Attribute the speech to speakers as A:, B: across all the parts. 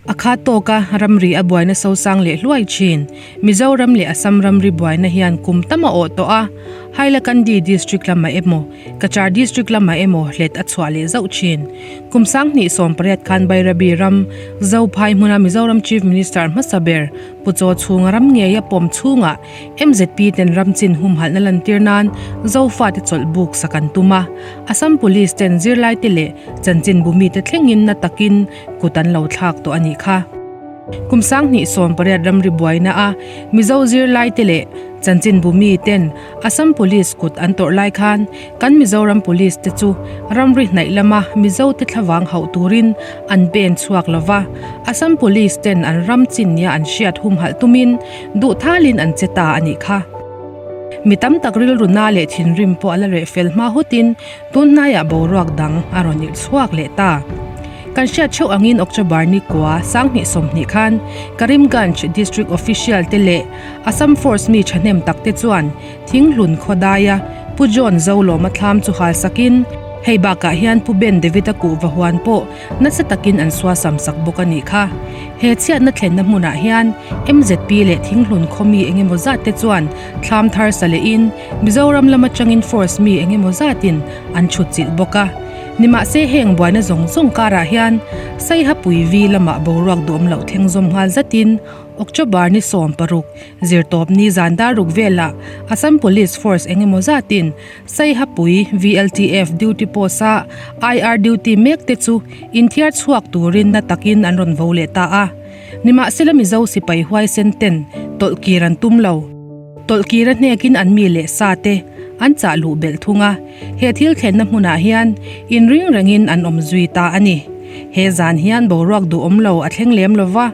A: A khat tawka ramri a buaina sosang leh hluai thin. Mizoram leh Assam ramri buaina hian kum tam a awh tawh a, Hailakandi District lamah emaw, Cachar District lamah emaw hlet a chhuah leh zauh thin. Kum 2018 khan Bairabi ram Zophai hmuna Mizoram Chief Minister hmasa ber Pu Chaw chhunga ram ngeia pawm chhungah MZP ten ram chin humhalhna lantir nan Zofate chawlh buk sak an tum a, Assam Police ten zirlaite leh chanchinbu mite thlengin na takin kut an lo thlak tawh a nih kha. Kum 2018 ramri buaina a Mizo zirlaite leh chanchinbu mi ten Assam Police kut an tawrh lai khan kan Mizoram Police te chu ramri hnaih lama Mizo te thlavang hauh turin an pen chhuak lova, Assam Police ten an ram chin nia an hriat humhalh tumin duh thalin an che ta a nih kha. Mi tam tak rilru na leh thinrim pawh a la reh fel hma hutin Tun hnaiah boruak dang a rawn irh chhuak leh ta. Kan hriat theuh angin October ni kua 2020 khan Karimganj District Official te leh Assam Force mi thahnem tak te chuan Thinghlun khawdaia Pu John Zolawma thlam chu hal sakin hei bakah hian Pu Ben David-a kuhva huan pawh nasa takin an suasam sak bawk a nih kha. He chhiatna thlenna hmunah hian MZP leh Thinghlun khaw mi engemaw zat te chuan thlam thar sa lehin Mizoram lam atangin force mi engemaw zatin an chhut chilh bawk a. Nimahse heng buaina zawng zawng karah hian Saihapui vi lamah boruak duhawm loh thleng zawm nghal zatin October ni 16 zirtawp ni zan dar ruk velah Assam Police Force engemaw zatin Saihapui VLTF duty post-a IR duty mek te chu inthiar chhuak turin na takin an rawn vo leh ta a. Nimahsela Mizo sipai huaisen ten tawlhkir an tum lo. Tawlhkir a hnekin an mi leh sa te an chah luh belh thung a, he thil thlenna hmunah hian inring rengin an awm zui ta a ni. He zan hian boruak duhawm lo a thleng lem lo va,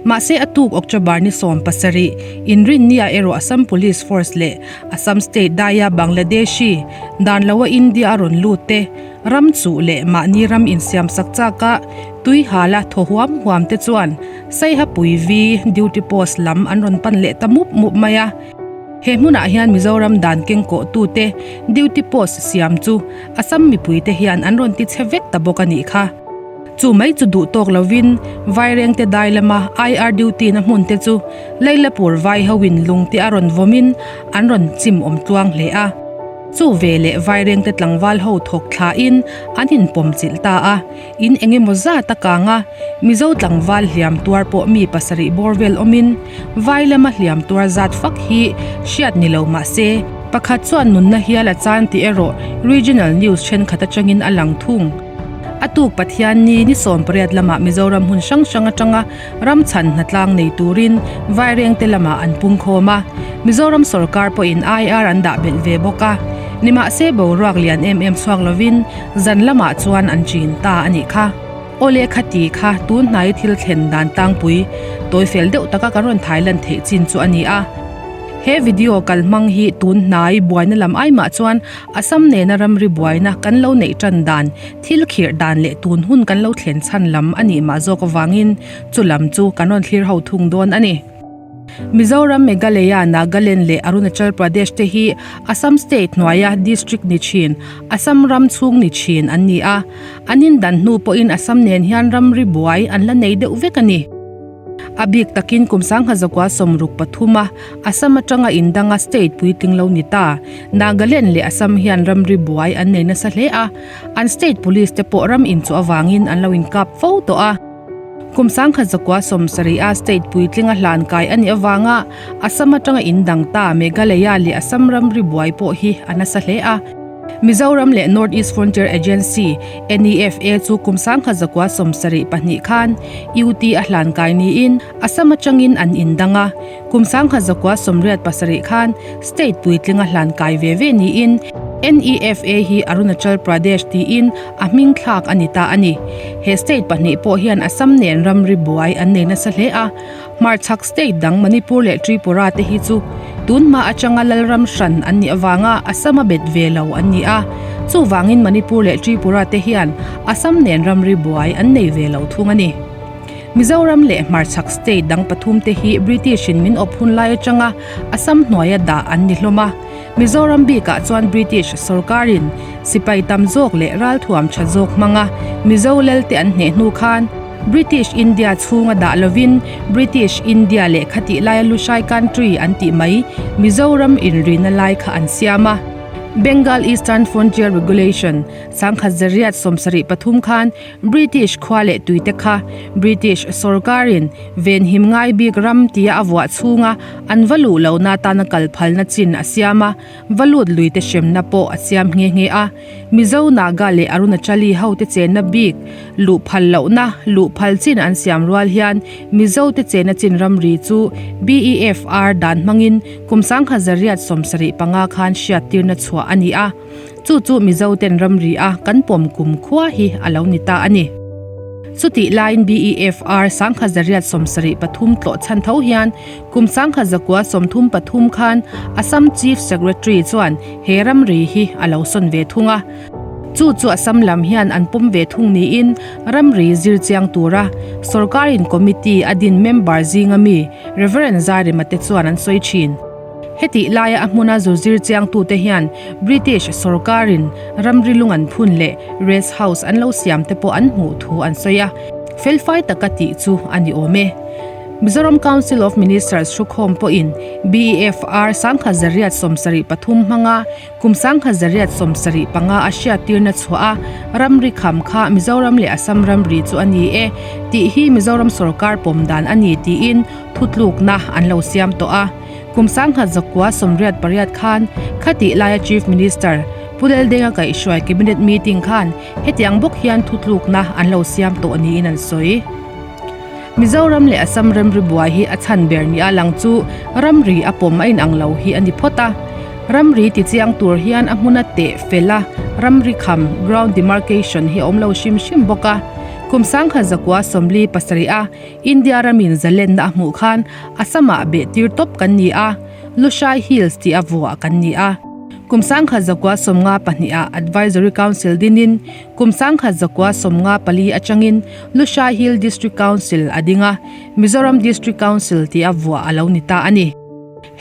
A: mahse a tuk October ni 17 inrinnia erawh Assam Police Force leh Assam State daia Bangladeshi dan loa India a rawn lut te ram chuh leh mahni ram insiam sak chaka tui hala thaw huam huam te chuan Saihapui V duty post lam an rawn pan leh ta mup mup mai a. He hmunah hian Mizoram dan keng kawh tute duty post siam chu Assam mipui te hian an rawn ti chhe vek ta bawk a nih kha. Chu mai chu duh tawk lovin Vairengte dai lama IR duty na hmun te chu Leilapur vai hoin lung te a rawn vawmin an rawn chim awm tluang hle a. Chu ve leh Vairengte tlangval ho thawk thlain an inpawm chilh ta a, in eng emaw zat a kang a, Mizo tlangval hliam tuar pawh mi pasarih bawr vel awmin vai lama hliam tuar zat fak hi hriat ni lo mah se, pakhat chuan nunna hial a chan tih erawh regional news thenkhat atangin a lang thung. A tuk Pathian ni ni 18 lamah Mizoram hmun hrang hrang atanga ram chhan hnatlang nei turin Vairengte lamah an pung khawm a, Mizoram sorkar pawhin IR an dah belh ve bawk a. Nimahse boruak lian em em chhuak lovin zan lamah chuan an chin ta a nih kha. Awle kha ti kha tun hnai thil thlen dan tlangpui tawi fel deuh taka kan rawn thai lan theih chin chu a ni a. He video kal hmang hi tun hnai buaina lam ai mah chuan Assam nena ramri buaina kan lo neih tan dan, thil khirh dan leh tun hun kan lo thlen chhan lam a nih mah zawk avangin chu lam chu kan rawn thlir ho thung dawn a ni. Mizoram, Meghalaya, Nagaland leh Arunachal Pradesh te hi Assam state hnuaia district ni thin, Assam ram chhung ni thin an ni a. An indan hnu pawhin Assam nen hian ramri buai an la nei deuh vek a ni. A bik takin kum 1963 a Assam atanga indanga state puitling lo ni ta. Nagaland leh Assam hian ramri buai an nei nasa hle a, an state police te pawh ram inchawh avangin an lo inkap fo tawh a. Kum 1970 a state puitlinga hlan kai a nih avanga Assam atanga indang ta Meghalaya leh Assam ramri buai pawh hi a nasa hle a. Mizoram leh North East Frontier Agency, NEFA, chu kum 1972 khan UT a hlan kai niin Assam atangin an indang a, kum 1987 khan state puitling a hlan kai ve ve niin NEFA hi Arunachal Pradesh tiin a hming thlak a ni ta a ni. He state pahnih pawh hian Assam nen ramri buai an nei nasa hle a, Hmarchhak state dang Manipur leh Tripura te hi chu tunhma atanga lalram hran an nih avanga Assam a bet ve lo an ni a, chuvangin Manipur leh Tripura te hian Assam nen ramri buai an nei ve lo thung a ni. Mizoram leh Hmarchhak state dang pathum te hi British in min awp hun lai atanga Assam hnuaia dah an ni hlawm a, Mizoram bikah chuan British sorkarin sipai tam zawk leh ralthuam tha zawk hmanga Mizo lel te an hneh hnu khan. British India chhunga dah lovin British India leh khatih laia Lushai Country an tih mai Mizoram inrina lai kha an siam a. Bengal Eastern Frontier Regulation, 1973 khan British khua leh tuite kha British sorkarin venhim ngai bik ram tia a vuah chhunga an va luh lohna atana kal phalna chin a siam a, va lut luite hremna pawh a siam nghe nghe a. Mizo, Naga leh Arunachali hote chenna bik luh phal lohna luh phal chin an siam rual hian Mizote chenna chin ramri chu BEFR dan hmangin kum 1975 khan hriattirna chhuah a ni a. Chu chu Mizo ten ramri a kan pawm kum khua hi a lo ni ta a ni. Chutih laiin BEFR 1973 tlawh chhan tho hian kum 1933 khan Assam Chief Secretary chuan he ramri hi a lo sawn ve thung a. Chu chu Assam lam hian an pawm ve thung niin ramri zir chiang tura sorkarin committee a din member zinga mi Rev Zairema te chuan an sawi thin. Hetih laia a hmuna zu zir chiangtute hian British sorkarin ramri lung an phun leh rest house an lo siam te pawh an hmuh thu an sawi a, felfai taka tih chu a ni awm e. Mizoram Council of Ministers hrukhawm pawhin BEFR 1973 hmanga kum 1975 a hriattirna chhuah a, ramri kham kha Mizoram leh Assam ramri chu a ni e tih hi Mizoram sorkar pawm dan a ni tiin thutlukna an lo siam tawh a. Kum 1988 khan khatih laia Chief Minister Pu Laldenga kaihhruai Cabinet meeting khan hetiang bawk hian thutlukna an lo siam tawh niin an sawi. Mizoram leh Assam ramri buai hi a chhan ber nia lang chu ramri a pawm a inang lo hi a ni phawt a. Ramri tichiang tur hian a hmuna teh fel a, ramri kham, ground demarcation, hi a awm lo hrim hrim bawk a. Kum 1947 a India ramin zalenna a hmuh khan Assam-ah behtir tawp kan ni a, Lushai Hills tih a vuah kan ni a. Kum 1952 ah Advisory Council dinin kum 1954 atangin Lushai Hill District Council a ding a, Mizoram District Council tih a vuah a lo ni ta a ni.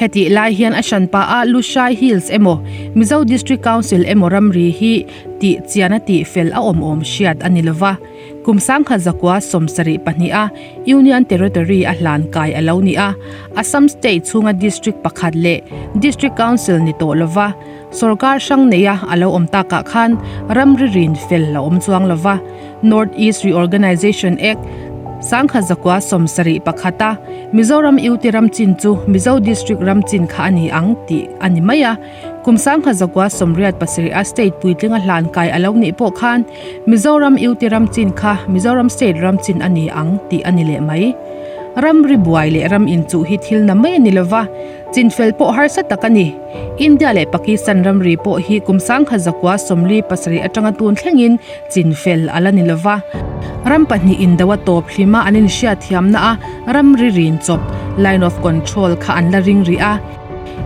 A: Hetih lai hian a hranpa a Lushai Hills emaw Mizo District Council emaw ramri hi tih chian a tih fel a awm awm hriat a ni lova. Kum 1972 a Union Territory a hlan kai a lo ni a, Assam State chhunga District pakhat leh District Council ni tawh lova sorkar hrang neia a lo awm takah khan ramri rin fel a awm chuang lova. North East Reorganisation Act 1971 a Mizoram UT ram chin chu Mizo District ram chin kha a ni ang tih a ni mai a. Kum 1987 a state puitlinga hlan kai a lo nih pawh khan Mizoram UT ram chin kha Mizoram state ram chin a ni ang tih a ni leh mai. Ramri buai leh ram inchuh hi thil na mai a ni lova, chinfel pawh harsa tak a ni. India leh Pakistan ramri pawh hi kum 1947 atanga tun thlengin chinfel a la ni lova. Ram pahnih indo a tawp hlima an inhriatthiamna a ramri rin chawp, line of control, kha an la ring rih a.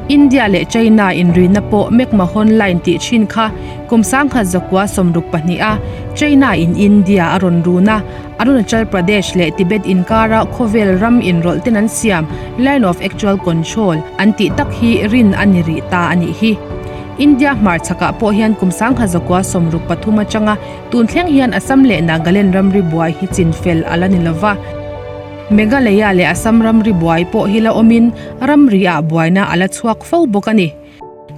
A: India leh China inrina pawh McMahon Line tih thin kha kum 1962 a China in India a rawn run a, Arunachal Pradesh leh Tibet inkara khawvel ram inrawlh ten an siam Line of Actual Control an tih tak hi rin a ni rih ta a nih hi. India hmarchhakah pawh hian kum 1963 atanga tun thleng hian Assam leh Nagaland ramri buai hi chinfel a la ni lova. Meghalaya leh Assam ramri buai pawh hi la awmin ramri ah buaina a la chhuak fo bawk a ni.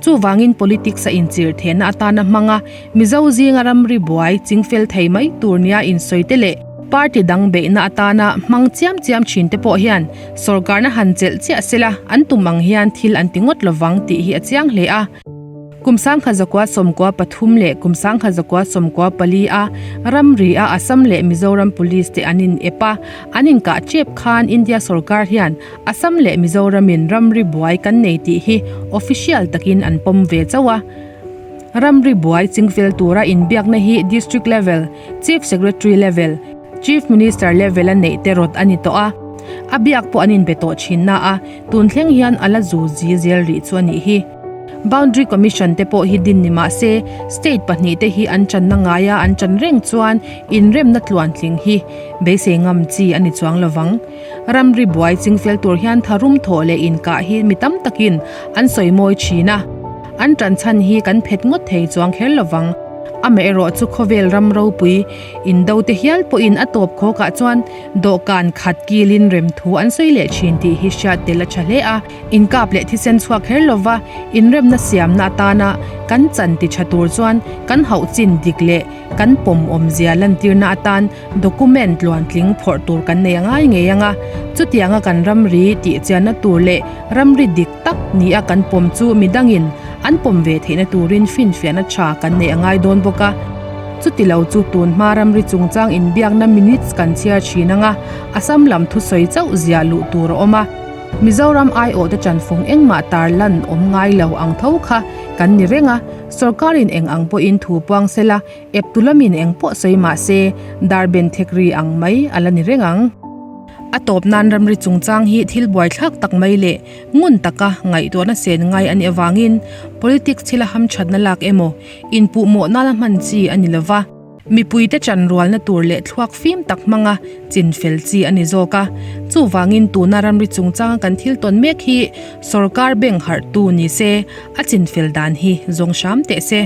A: Chuvangin politics a inchir thehna atana hmanga Mizo zinga ramri buai chingfel thei mai tur nia insawi te leh party dang beihna atana hmang chiam chiam thin te pawh hian sorkarna han chelh chiah sela an tum ang hian thil an ti ngawt lovang tih hi a chiang hle a. Kum 1993 leh kum 1994 a ramri a Assam leh Mizoram Police te an in ep a, an inkah tep khan India sorkar hian Assam leh Mizoram in ramri buai kan nei tih hi official takin an pawm ve chauh a. Ramri buai chingfel tura inbiakna hi District level, Chief Secretary level, Chief Minister level a neih te rawt a ni tawh a, a biak pawh an inbe tawh thin na a, tun thleng hian a la zu zi zel rih chu a nih hi. Boundary Commission te pawh hi din ni mah se, state pahnihte hi an channa ngaia an chan reng chuan inremna tluantling hi beisei ngam chi a ni chuang lovang. Ramri buai chingfel tur hian tharum thawh leh inkah hi mi tam takin an sawi mawi thin a, an tanchhan hi kan phet ngawt thei chuang kher lovang. Amaherawh chu khawvel ram ropui indo te hial pawhin a tawp khawkah chuan dawhkan khat kilin rem thu an sawi leh thin tih hi hriat tel a tha hle a. Inkap leh thisen chhuak kher lova inremna siamna atana kan chan ti tha tur chuan kan hauh chin dik leh kan pawm awmzia lantirna atan document tluantling phawrh tur kan nei a ngai ngei ang a. Chutianga kan ramri tih chianna tur leh ramri dik tak nia kan pawm chu midangin an pawm ve theihna turin finfiahna tha kan neih a ngai dawn bawk a. Chuti lo chu tun hma ramri chungchang inbiakna minutes kan chhiar thin ang a, Assam lam thusawi chauh ziah luh tur a awm a. Mizoram aiawhte chanfung engmah tarlan awm ngai lo ang tho kha kan ni reng a, sorkarin eng ang pawhin thu puang sela, eptu lamin eng pawh sawi mah se, dar ben thek ri ang mai a la ni reng ang. A tawp nan ramri chungchang hi thil buaithlak tak mai leh ngun taka ngaihtuahna sen ngai a nih avangin politics thila hamthatna lak emaw inpuhmawh nana hman chi a ni lova. Mipuite chanrualna tur leh thluak fim tak hmanga chinfel chi a ni zawk a. Chuvangin tuna ramri chungchanga kan thil tawn mek hi sorkar bank harhtu ni se, a chinfel dan hi zawng hram teh se.